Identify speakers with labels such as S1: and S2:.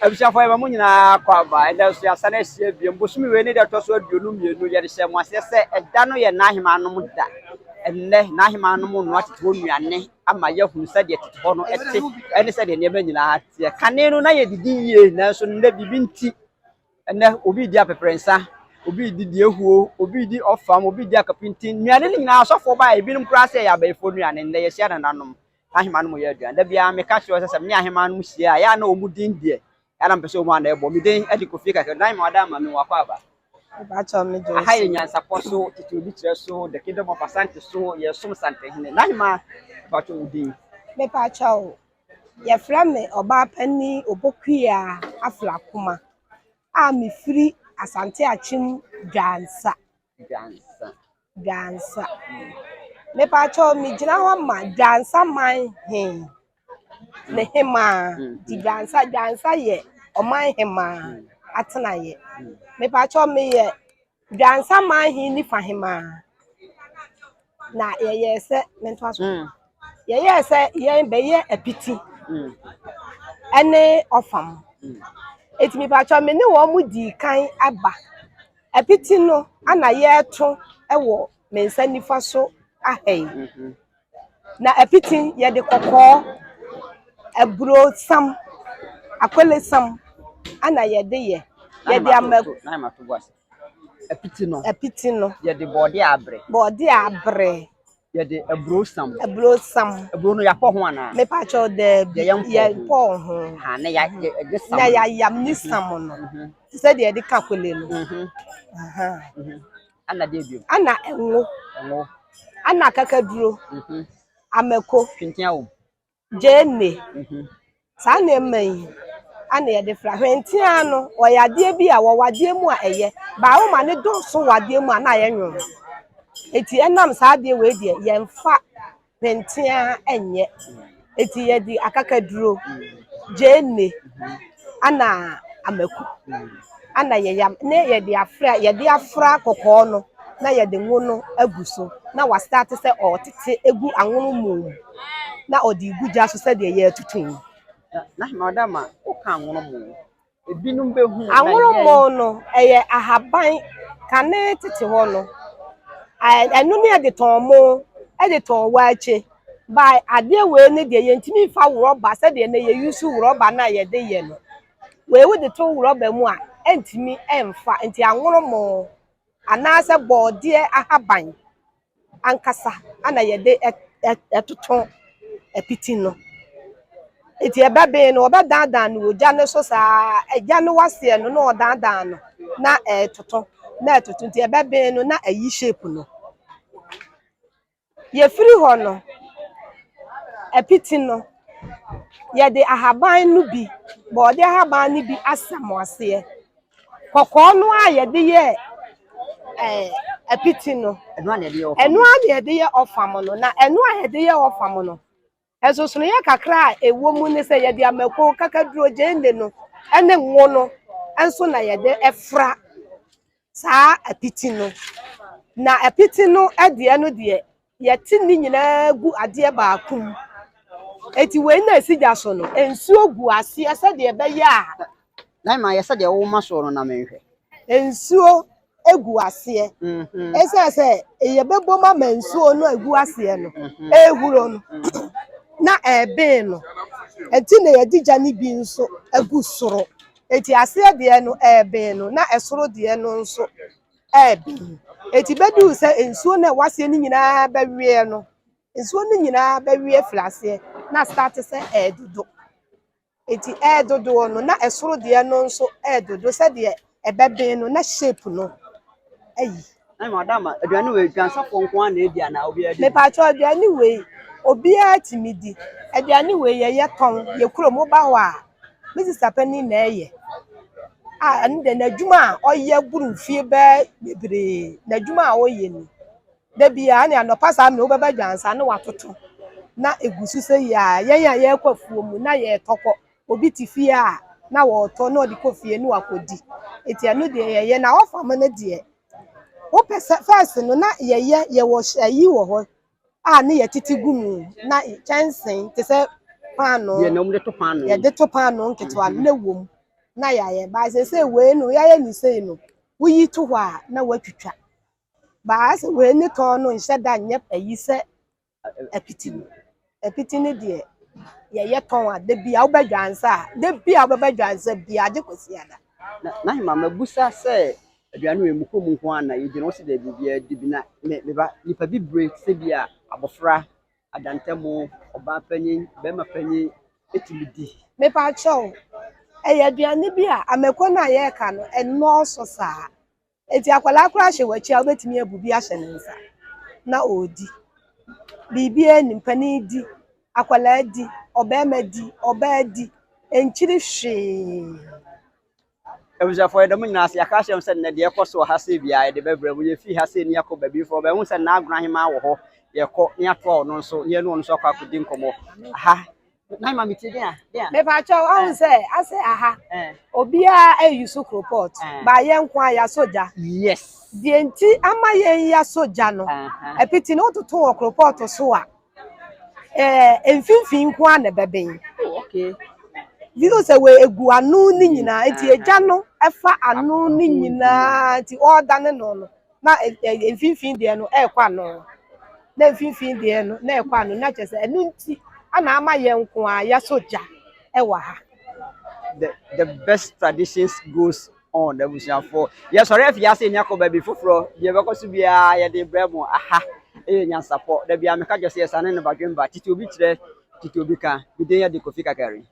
S1: Abusuafoɔ, yɛma mo nyinaa kɔ aba. Ɛnɛ nso yɛasan ahyia bio. Bosome wei ne deɛ ɛtɔ so 22. Yɛde hyɛ mo aseɛ sɛ ɛda no yɛ n'ahemaanom da. Ɛnnɛ n'ahemaanom noa tete hɔ nnuane ama yɛahunu sɛdeɛ tete hɔ no ɛte ɛne sɛdeɛ nneɛma nyinaa teɛ. Kane no na yɛdidi yie, nanso nnɛ biribi nti ɛnɛ obi di apɛprɛnsa, obi di deɛ, obi di ɔfam, obi di akapintin. Nnuane no nyinaa asɔfoɔ baa, ebinom koraa sɛ ɛyɛ abayifoɔ nnuane. Nnɛ yɛhyia nananom ahemaanom yɛ aduane. Da biara meka kyerɛ sɛ me ne ahemaanom hyia a, yɛa na wɔn din deɛ ɛna mpɛ sɛ wɔn ana ɛbɔ me din ɛde kofie kakra na ahema ɔda ama me wakɔ aba.
S2: Mepakyɛw, megye wo
S1: Aha yɛ
S2: so.
S1: Nyansapɔ so, tete obi kyerɛ so, the Kingdom of Asante so, yɛsom Santehene. Na ahema, mepakyɛw, wo din?
S2: Mepakyɛw, yɛfrɛ me Ɔbaapanin Obokua Aflakoma a mefiri Asante Akyem Dwansa.
S1: Dwansa.
S2: Dwansa. Mepakyɛw, megyina hɔ ma Dwansa man he ne hemaa. Nti Dwansa, Dwansa yɛ ɔman hemaa atenaeɛ. Mepakyɛw, meyɛ Dwansa man he nifa hemaa. Na yɛyɛɛ sɛ mentoa so. Yɛyɛɛ sɛ yɛn bɛyɛ apiti ɛne ɔfam. Eti mepakyɛw, me ne wɔn mo dii kan aba. Apiti no ana yɛreto ɛwɔ me nsa nifa so aha yi. Na apiti, yɛde kɔkɔɔ, aburosam, akolesam ana yɛde yɛ. Yɛde ama
S1: Na ahema, to bo ase. Apiti no,
S2: apiti no,
S1: yɛde bɔɔde abrɛ.
S2: Bɔɔde abrɛ.
S1: Yɛde aburo sam.
S2: Aburosam.
S1: Aburo no yɛapɔ ho anaa?
S2: Mepakyɛw, daabi.
S1: Yɛyɛ mpɔɔ ho.
S2: Yɛmpɔɔ ho.
S1: Ha na yɛ yɛde sam.
S2: Na yɛayam ne sam no. Te sɛ deɛ yɛde ka kole no. Aha.
S1: Ana deɛ bio?
S2: Ana ɛngo,
S1: Ɛngo.
S2: ana akakaduro, amako,
S1: Hwentia wɔ mu.
S2: Gyeene. Saa nneɛma yi ana yɛde fra. Hwentia no, ɔyɛ adeɛ bi a wɔwɔ adeɛ mu a ɛyɛ baawo ma ne dɔɔso wɔ adeɛ mu a na ayɛ nwom. Eti ɛnam saa adeɛ wei deɛ, yɛmfa hwentia ɛnyɛ. Eti yɛde akakaduro, gyeene, ana amako ana yɛyam ne yɛde afra, yɛde afra kɔkɔɔ no na yɛde ngo no agu so na wastart sɛ ɔretete egu anwono mu na ɔde gu gya so sɛdeɛ yɛretutu yi.
S1: Na ahema ɔda ma woka anwono mu. Ebinom bɛhu na
S2: Anwono
S1: yɛn
S2: mu no, ɛyɛ ahaban. Kane tete hɔ no, ɛno ne yɛde tɔn mo, ɛde tɔn waakye ba. Adeɛ wei ne deɛ, yɛntumi nfa rɔba sɛdeɛ ne yɛ use rɔba no a yɛde yɛ no. Wei wode to rɔba mu a, ɛntumi ɛmfa. Nti anwono mu anaasɛ bɔɔdeɛ ahaban ankasa ana yɛde ɛtoto apiti no. Nti ɛbɛben no, ɔbɛdandan no wɔ gya no so saa. Ɛgya no waseɛ no na ɔdandan no na ɛɛtoto na ɛtoto. Nti ɛbɛben no na ɛyi shape no. Yɛfiri hɔ no, apiti no, yɛde ahaban no bi, bɔɔde ahaban no bi asam aseɛ. Kɔkɔɔ no a yɛde yɛ apiti no,
S1: Ɛno a na yɛde yɛ ɔfam.
S2: Ɛno a na yɛde yɛ ɔfam no. Na ɛno a yɛde yɛ ɔfam no, ɛsosonoyɛ kakra a ɛwɔ mu ne sɛ yɛde amako, kakaduro, gyeene no ɛne ngo no nso na yɛde ɛfra saa apiti no. Na apiti no ɛdeɛ no deɛ, yɛte ne nyinaa gu adeɛ baako mu. Eti wei na esi gya so no, nsuo gu aseɛ sɛdeɛ ɛbɛyɛ a
S1: Na ahema, yɛ sɛdeɛ woma soɔ no na menhwɛ.
S2: Nsuo egu aseɛ. Ɛsɛ sɛ yɛbɛbom ama nsuo no egu aseɛ no ehuro no na ɛɛben no. Eti na yɛde gya no bi nso egu soro. Eti aseɛ deɛ no ɛɛben no na ɛsoro deɛ no nso ɛɛben. Eti bɛduu sɛ nsuo no a ɛwɔ aseɛ no nyinaa bɛweɛ no, nsuo no nyinaa bɛwe afiri aseɛ na start sɛ ɛɛdodo. Eti ɛɛdodoɔ no na ɛsoro deɛ no nso ɛɛdodo sɛdeɛ ɛbɛben no na shape no ayi.
S1: Na ahema ɔda ma, aduane wei, dwansafoɔ nko ara na edi anaa obiara di bi?
S2: Mepakyɛw, aduane wei, obiara tumi di. Aduane wei yɛyɛ tɔn yɛ kurom. Woba hɔ a, me sister panin na ɛyɛ a, ɛno deɛ n'adwuma a ɔyɛ buru mfie bɛɛ bebree. N'adwuma a ɔyɛ ni, da biara ne anɔpa saa mmerɛ wobɛba Dwansa na watoto na egu so sɛ yie a, yɛn a yɛrekɔ afuo mu na yɛretɔ kɔ. Obi te fie a na wɔretɔ na ɔde kɔ fie na wakɔdi. Eti ɛno deɛ yɛyɛ. Na ɔfam no deɛ, wopɛ sɛ first no na yɛyɛ, yɛwɔ ayi wɔ hɔ a ne yɛtete gu mu na kyɛnsee te sɛ paano.
S1: Deɛ na wɔde to paano.
S2: Yɛde to paano nketewa no na ɛwɔ mu. na yɛayɛ. But seesei wei no, yɛayɛ ne sei no, woyi to hɔ a na woatwitwa. But ayɛ sɛ wei ne tɔn no nhyɛ da nyɛ ayi sɛ apiti no. Apiti no deɛ, yɛyɛ tɔn a, da bi a wobɛ dwansa a, da bi a wobɛba dwansa biara, agye Kwasiada.
S1: Na n'ahema mabusa sɛ aduane wei mu kurom nko ara na yɛdi no, wose daabi, obiara di bi. Na me me ba, nipa bibire sɛ bi a abɔfra, adantamu, ɔbaa panyin, barima panyin tumi di.
S2: Mepakyɛw, ɛyɛ aduane bi a amako no a yɛreka no, ɛnnɔɔso saa. Enti akwadaa koraa hyɛ w'akyi a, wobɛtumi abu bi ahyɛ ne nsa na ɔredi. Biribiara nnim, panin di, akwadaa di, ɔbarima di, ɔbaa di, ɛnkyiri hwee.
S1: Abusuafoɔ, yɛda mo nyinaa ase. Yɛaka akyerɛ mo sɛ nnɛ deɛ ɛkɔ so wɔ ha sei biara yɛde bɛbrɛ mo. Yɛfii ha sei ne yɛakɔ baabi foforɔ. Bɛhu sɛ Naagono Ahemaa wɔ hɔ. Yɛkɔ ne yɛatoa ɔno nso ne yɛne ɔno nso akɔ akɔdi nkɔmmɔ. Aha, N'ahema metie deɛ a deɛ a.
S2: Mepakyɛw, ɔhu sɛ asɛ aha obiara ayi so koropɔt, ba yɛn nko a yɛasɔ gya. Deɛ nti ama yɛn yɛasɔ gya no, apiti no wototo wɔ koropɔt so a, mfimfini nko a na ɛbɛbɛn.
S1: Oh, okay.
S2: Bi sɛ wɔ egu ano ne nyinaa, nti egya no ɛfa ano ne nyinaa, nti ɔredane no na mfimfini deɛ no ɛrekɔ ano, na mfimfini deɛ no na ɛkɔ ano, na kyerɛ sɛ ɛno nti ana ama yɛn nko a yɛasɔ gya ɛwɔ ha.
S1: The best traditions goes on. Abusuafoɔ, yɛsɔre afi ase ne akɔ baabi foforɔ. Deɛ ɛbɛkɔ so biara yɛde brɛ mo. Aha ɛyɛ Nyansapɔ. Da bia meka kyerɛ sɛ yɛsane no badwemba tete obi kyerɛ tete obi ka bidin yɛde Kofi Kakari.